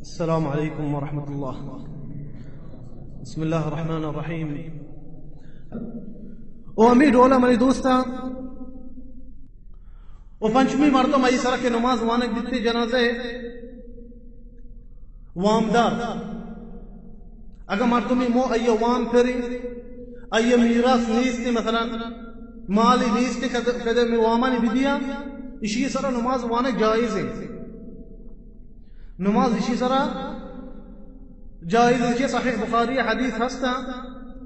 السلام علیکم ورحمۃ اللہ۔ بسم اللہ الرحمن الرحیم۔ او ہمے ڈولا منی دوستاں، او پنچمی مردم آئی سرا کہ نماز وانگ بیتے جنازہ وامدار۔ اگاں مردمی مو آئی وام پری، آئی میراث نیست، مثلاً مالی نیست کہ کد-، کدے میں وامانی بدیا، اشی سرا نماز وانگ جائز ہے۔ نماز اشی سرا جائز ہے، صحیح بخاری حدیث ہستا،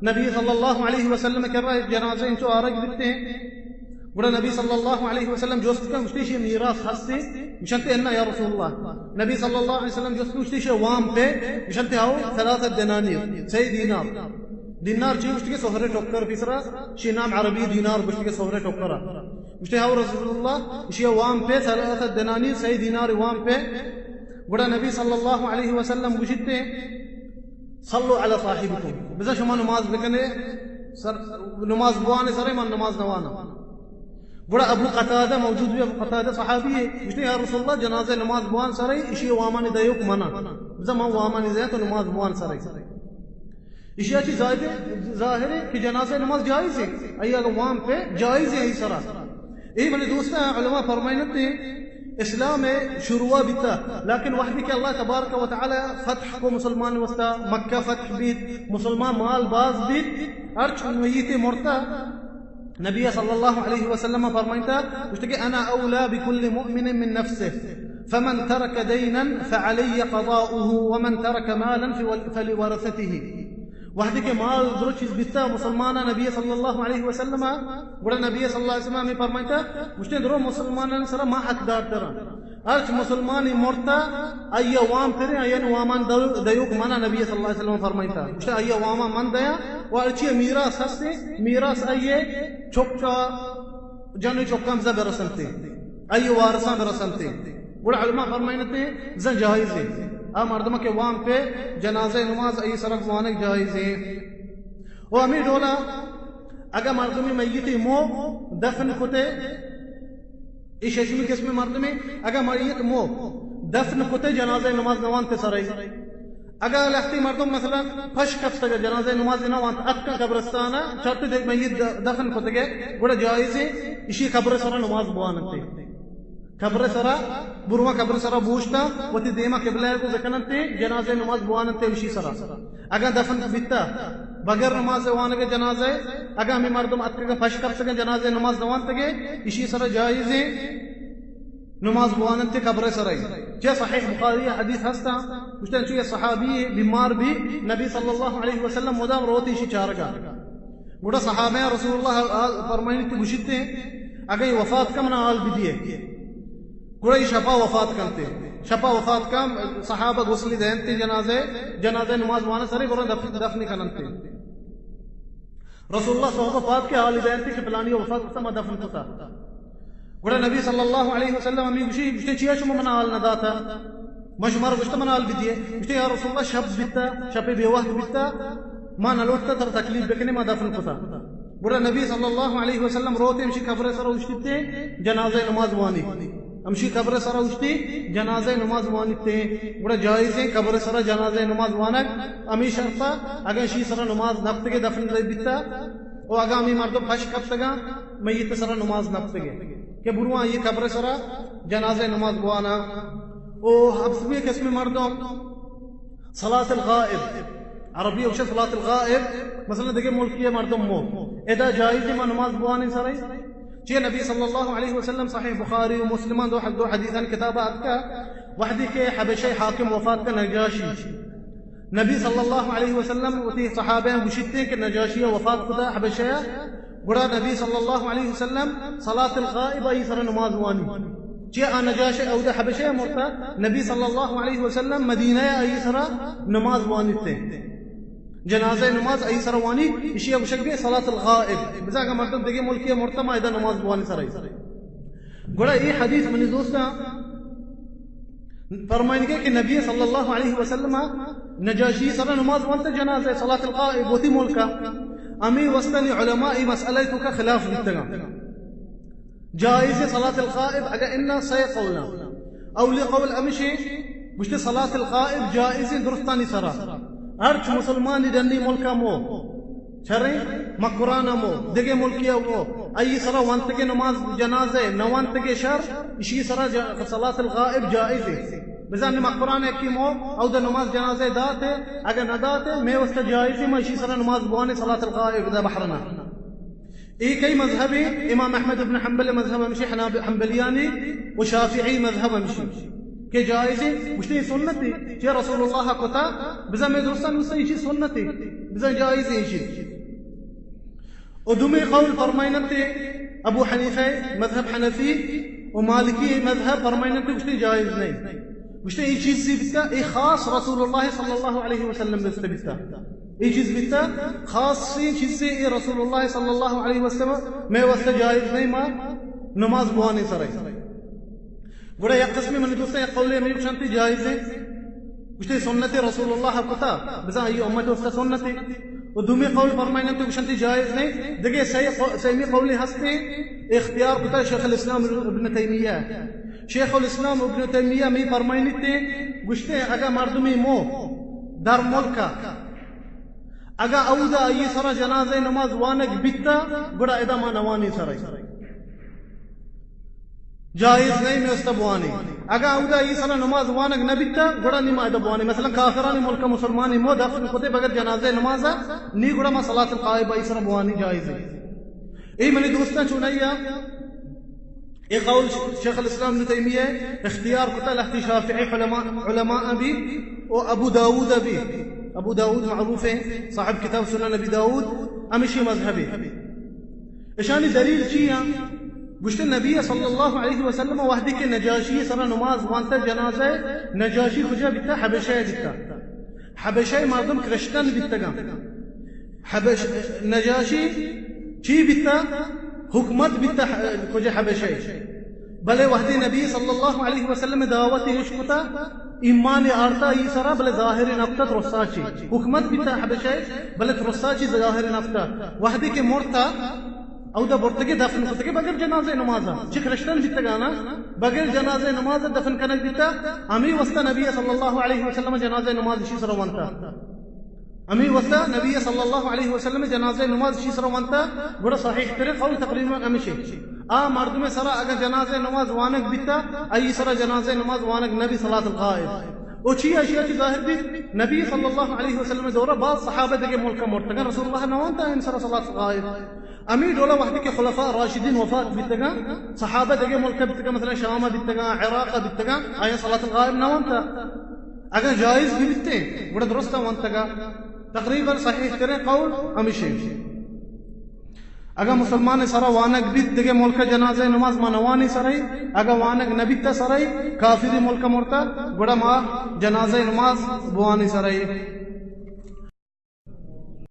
نبی صلی اللہ علیہ وسلم کرا جنازہ انچو آرگ بیتے، گڑا نبی صلی اللہ علیہ وسلم جست کن، گوشتی، شی میراث ہستے؟ گوشنتے، انا یا رسول اللہ۔ نبی صلی اللہ علیہ وسلم جست کن، گوشتی، شی وام پہ؟ گوشنتے، ہاو، ثلاثہ دنانیر، سئے دینار۔ دینار چی؟ گوشتی کہ سہرے ٹکر، پیسرا شی نام عربی دینار گوشتی کہ سہرے ٹکرا۔ گوشتی، ہاو رسول اللہ، شی وام پہ، ثلاثہ دنانیر، سئے دینار وام پہ۔ گڑا نبی صلی اللہ علیہ وسلم گوشتے، صلوا علی صاحبکم، بزاں شما نماز بکنے، سر، نماز بوانے سرے، من نماز نوانا۔ گڑا ابو قتادہ موجود بی، ابو قتادہ صحابی ہے، گوشتے، یا رسول اللہ، جنازہ نماز بوان سرے، اشی وامانی دیوک منا، بزاں من وامانی دیاں تو نماز بوان سرے۔ اشی چی ظاہر، ظاہر ہے کہ جنازہ نماز جائز ہے، ای اگر وام پہ جائز ہے ای سرا۔ اے منی دوستاں، علماء فرمائنتے، اسلام شروع بیتا، لیکن وحدی کہ اللہ تبارک و تعالی فتح کو مسلمان واسطہ، مکہ فتح بیت، مسلمان مال باز بیت، ہرچ میت مرتا، نبی صلی اللہ علیہ وسلم فرمائنتا، گوشتے کہ انا اولا بکل مؤمن من نفسه، فمن ترک دینا فعلی قضاؤه، ومن ترک مالا فول-، فلورثته۔ وحدی کہ مال درو چیز بیتا مسلمانا نبی صلی اللہ علیہ وسلم، گڑا نبی صلی اللہ علیہ وسلم ہمیں فرمائتا، گوشتے درو مسلمانان سرا ما حق دار ترا۔ ہرچ مسلمانی مرتا، آئی وام پرے، آئی وامان دو-، دیوک منا، نبی صلی اللہ علیہ وسلم فرمائتا۔ گوشتے آئی وامان من دیا، و ہرچی میراث ہستے، میراث آئی چکا، جنی چکا ہم زبر رسنتے، آئی وارثاں برسنتے۔ گڑا علماء فرمائنتے، زن جائز ہے۔ آ مردم کہ وام پہ جنازہ نماز آئی سرا وانگ جائز ہے۔ و ہمیں ڈولا اگا مردمی میت مو دفن کتے، اے ششمی قسم مردمی، اگا میت مو دفن کتے جنازہ نماز نوانتے سرے۔ اگا لہتی مردم مثلاً پش کپتگ جنازہ نماز نہ وانت، اتکا قبرستانا چٹ دے میت د-، دفن کتگے، گڑا جائز ہے، اشی قبر سرا نماز بوانتے۔ قبر سرا، برواں قبر سرا بوشتا، وتی دیما قبلہ کو بکننتے، جنازہ نماز بوانتے اشی سرا۔ اگا دفن بیتا، بغیر نماز وانگے جنازہ، اگا ہمیں مردم اتکگا پش کپتگا جنازہ نماز نوانتگے، اشی سرا جائز ہے۔ نماز بواننتے قبر سرا۔ چہ صحیح بخاری حدیث ہستا، گوشتن چو یہ صحابی بیمار بھی، نبی صلی اللہ علیہ وسلم مدام روتی شی چارگا۔ گڑا صحابہ رسول اللہ آل فرمائنی تو گوشتے، اگے وفات کا منا آل بدیے۔ گڑا یہ شپا وفات کنتے۔ شپا وفات کا صحابہ غسل دینتے جنازے، جنازے نماز وانا سرے گڑا دف-، دفن کننتے۔ رسول اللہ صحابہ پاک کے آل دینتے کہ فلانی وفات کتا ما دفن کتا۔ گڑا نبی صلی اللہ علیہ وسلم ہمیں گوشی، گوشتے، چیا شما منا حال نہ داتا؟ ما شما را گوشتا منا حال بدیے۔ گوشتے، یا رسول اللہ، شپ بیتا، شپ بے وقت بیتا، ما نہ لوٹتا تر تکلیف بکنے، ما دفن کتا۔ گڑا نبی صلی اللہ علیہ وسلم روتے ہمشی قبر سر اوشتیتے، جنازہ نماز وانی۔ ہمشی قبر سر اوشتی، جنازہ نماز وانیتے۔ گڑا جائز ہیں قبر سر جنازہ نماز وانک، ہمیں شرطا، اگر شی سر نماز نپتگے دفن بیتا، و اگاں ہمے مردم پش کپتگاں، میت سرا نماز نپتگے کہ برواں یہ قبر سرا جنازہ نماز بوانا۔ او ہپسمی قسم مردم، صلاة الغائب، عربی اوشا صلاة الغائب، مثلاً دیگه ملکی مردم مو، ادا جائز ما نماز بوانی سرے؟ چیئے نبی صلی اللہ علیہ وسلم صحیح بخاری و مسلمان دو حد-، دو حدیثان کتابا اتکا، وحدی کہ حبشہ حاکم وفات کا نجاشی، نبی صلی اللہ علیہ وسلم وتی صحابہ گوشیتے کہ نجاشی وفات کتا حبشہ، گڑا نبی صلی اللہ علیہ وسلم صلاة الغائب ای سر نماز وانی۔ چی آ نجاشی اود حبشہ مرتا، نبی صلی اللہ علیہ وسلم مدینہ ای سر نماز وانیتے۔ جنازہ نماز ای سر وانی، اشی گوشگ بی صلاة الغائب۔ بزاں اگا مردم دیگه ملکی مرتا ما ادا نماز بوانی سر ای۔ گڑا اے حدیث منی دوستاں فرمائنگے کہ نبی صلی اللہ علیہ وسلم نجاشی سر نماز وانت جنازہ صلاة الغائب وتی ملکا۔ امی وستانی علماء ای مسئلہ تو کا خلاف بیتگا۔ جائز صلاة الغائب اگر انا سہ قولا۔ اولی قول امشی گوشتے صلاۃ الغائب جائز ایں درستانی سرا۔ ہرچ مسلمانی ڈنی ملک ءَ مو، چریں مکران ءَ مو، دگہ ملکی ءَ مو، آئی سرا وانتگے نماز جنازہ، نہ وانتگے شر، اشی سرا جا-، صلاۃ الغائب جائز ایں۔ بزاں مکران ءَ کہ مو، اودا نماز جنازہ داتے، اگر نہ داتے، مے واسطہ جائز ایں، ما اشی سرا نماز بوانے صلاۃ الغائب دا بحرنا۔ اے کئی مذہب ایں؟ امام احمد ابن حنبل مذہب ہمشی، حناب-، حنبلیانی و شافعی مذہب ہمشی کہ جائز ایں، گوشتے سنت ایں، چیا رسول اللہ کتا، بزاں مے درستان گوشتا ایشی سنت ایں، بزاں جائز ایں ایشی۔ و دومی قول فرمائنتے ابو حنیفہ مذہب حنفی و مالکی مذہب فرمائنتے گوشتے جائز نہیں۔ گوشتے اے چیز سی بیتا، اے خاص رسول اللہ صلی اللہ علیہ وسلم دستے بیتا۔ اے چیز بیتا، خاصیں چیزے اے رسول اللہ صلی اللہ علیہ وسلم مے واسطہ جائز نہیں ما نماز بوانے سرے۔ گڑا یک قسمے منی دوستاں یک قولے ہمے گوشنتی جائز ایں۔ گوشتے سنت رسول اللہ کتا، بزاں آئی امت واسطہ سنت ایں۔ و دومی قول فرمائنتے گوشنتی جائز نہیں۔ دگہ سہ-، سیمی قولے ہستے اختیار کتا شیخ الاسلام ابن تیمیہ۔ شیخ الاسلام ابن تیمیہ می فرمائنتے گوشتے اگا مردمی مو در ملک اگاں اودا آئی سرا جنازہ نماز وانگ بیتا، گڑا ادا ما نوانی سرا جائز نہیں مے واسطہ بوانی۔ اگاں اودا آئی سرا نماز وانگ نہ بیتا، گڑا نی ما ادا بوانی۔ مثلاً کافرانی ملک مسلمانی مو دفن کتے بغیر جنازہ نماز، نی گڑا ما صلاۃ الغائب آئی سرا بوانی جائز ایں۔ اے منی دوستاں چونایا اے قول شیخ الاسلام ابن تیمیہ اختیار کتا، لہتی شافعی علماء، علماء بھی و ابو داؤد بھی۔ ابو داؤد معروف ایں، صاحب کتاب سنن ابی داؤد، ہمشی مذہب ایں۔ اشانی دلیل چی ایں؟ گوشتے نبی صلی اللہ علیہ وسلم وہدے کہ نجاشی سرا نماز وانتا جنازہ، نجاشی کجا بیتا؟ حبشہ بیتا۔ حبشہ مردم کرسچن بیتگاں۔ حبش-، نجاشی چی بیتا؟ حکومت بیتا ح-، کجا حبشہ۔ بلے وہدے نبی صلی اللہ علیہ وسلم دعوت اش کتا، ایمان آرتا ای سرا، بلے ظاہر نہ کتا ترسا چی۔ حکومت بیتا حبشہ، بلے ترسا چی ظاہر نہ کتا۔ وہدے کہ مرتا، اودا برتگے دفن کتگے بغیر جنازہ نمازا۔ چی کرسچن بیتگانا، بغیر جنازہ نماز دفن کنگ بیتا۔ ہمے واسطہ نبی صلی اللہ علیہ وسلم جنازہ نماز اشی سرا وانتا۔ ہمے واسطہ نبی صلی اللہ علیہ وسلم جنازہ نماز اشی سرا وانتا۔ گڑا صحیح ترین قول تقریباً ہمشی۔ آ مردم سرا اگر جنازہ نماز وانگ بیتا، آئی سرا جنازہ نماز وانگ نبی صلاۃ الغائب۔ او چی اشیا چی ظاہر بیت؟ نبی صلی اللہ علیہ وسلم دورا بعض صحابہ دگہ ملک مرتگن، رسول اللہ نوانتا ان سرا صلاۃ الغائب۔ ہمے ڈولا وہدے کہ خلفاء راشدین وفات بیتگاں، صحابہ دگہ ملک بیتگاں، مثلاً شام بیتگاں، عراق بیتگاں، آیا صلاۃ الغائب نہ وانتا۔ اگاں جائز بھی بیتے، گڑا درست وانتگا۔ تقریباً صحیح ترین قول ہمشی۔ اگاں مسلمان سرا وانگ بیت، دگہ ملک جنازہ نماز ما نوانی سرئی، اگاں وانگ نہ بیتا سرئی، کافری ملک مرتا، گڑا ما جنازہ نماز بوانی سرئی۔